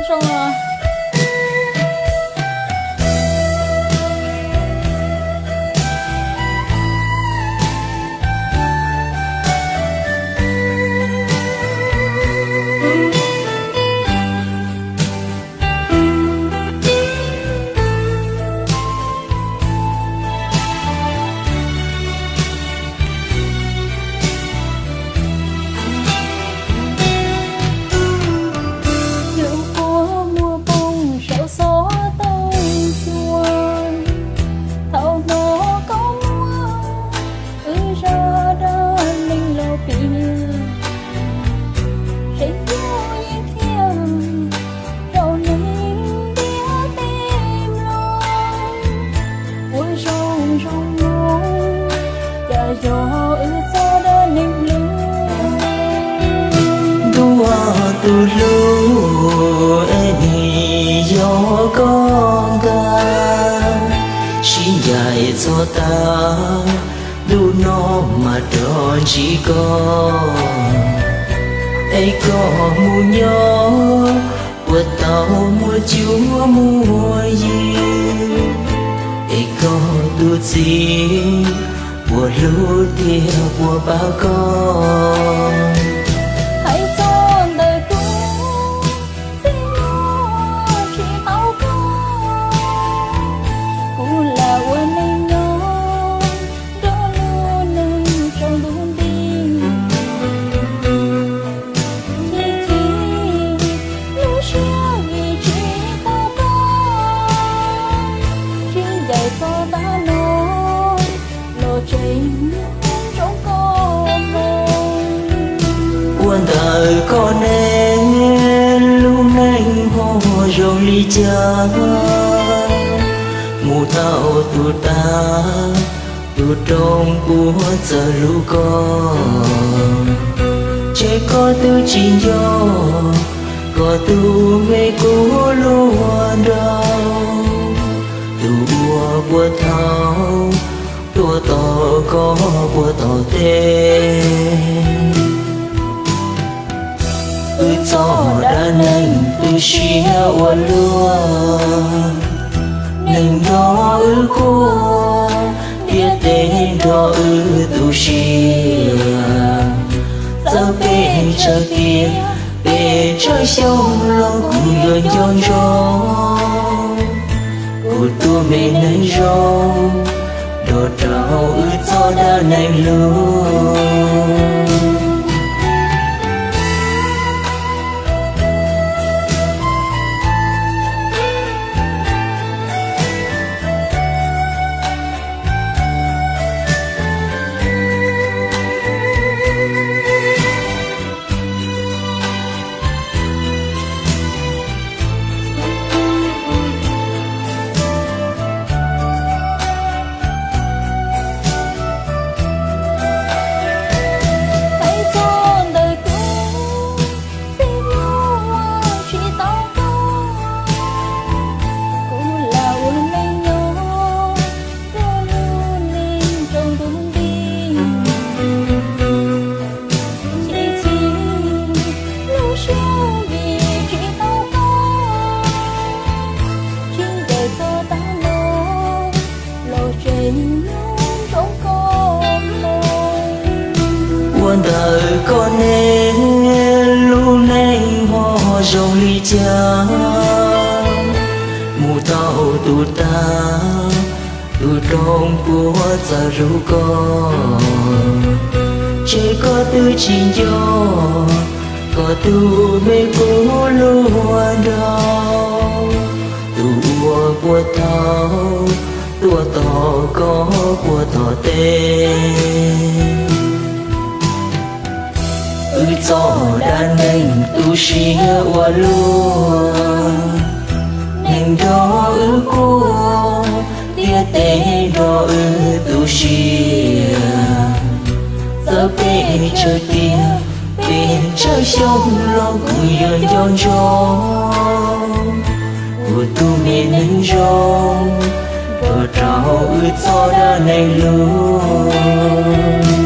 Cov kua muag poob saum xob tooj cua, thaum hnov koj muab wb zaj dab neeg los piav, tseem yuav yeej thiab rau neeg ntiaj teb mloog. Ua zoo zoo mloog, cas yog wb txoj dab neeg hlub. Ntuj aw, tus hlub es nim yog koj ntag, sib ncaim txog tas, ntu no mas rov ntsib koj. Es koj mus nyob puas tau muaj cuab muaj yig, es koj tus txiv puas hlub thiab puas pab koj. Hais txog ntawm kuv, txij no tsis tau koj, kuv lam ua neej nyob nrog lub neej tsaus ntuj nti. Chim chim lub siab vim tsis tau koj, sib ncaim txog tav no los tseem nyob nrog koj mloog. Ua ntawm koj ne, lub neej ho zoo li cas, mus tau tus tav, tus rooj puas txawj hlub koj. Ces koj twb tsis nco koj tus me kub luaj nraug, tus uas puas thaum tuaj tos koj puag tom teb. Wb txoj dab neeg tu siab ua luaj, neeg nrog wb quaj, ntiaj teb nrog wb tu siab. Txawm pes tsawg tiam, pes tsawg xyoo los kuv yuav nco ntsoov kuv tus me neeg zoo, nrog rau wb txoj dab neeg hlub. Hais txog ntawm kuv, txij no tsis tau koj, kuv lam ua neej nyob nrog lub neej tsaus ntuj nti. Chim chim lub siab vim tsis tau koj, sib ncaim txog tav no los tseem nyob nrog koj mloog. Ua ntawm koj ne, lub neej ho zoo li cas, mus tau tus tav, tus rooj puas txawj hlub koj. Ces koj twb tsis nco koj tus me kub luaj nraug, tus uas puag thaum tuaj tos koj puag tom teb. Wb txoj dab neeg tu siab ua luaj, neeg nrog wb quaj, ntiaj teb nrog wb tu siab. Txawm pes tsawg tiam, pes tsawg xyoo los kuv yuav nco ntsoov kuv tus me neeg zoo, nrog rau wb txoj dab neeg hlub.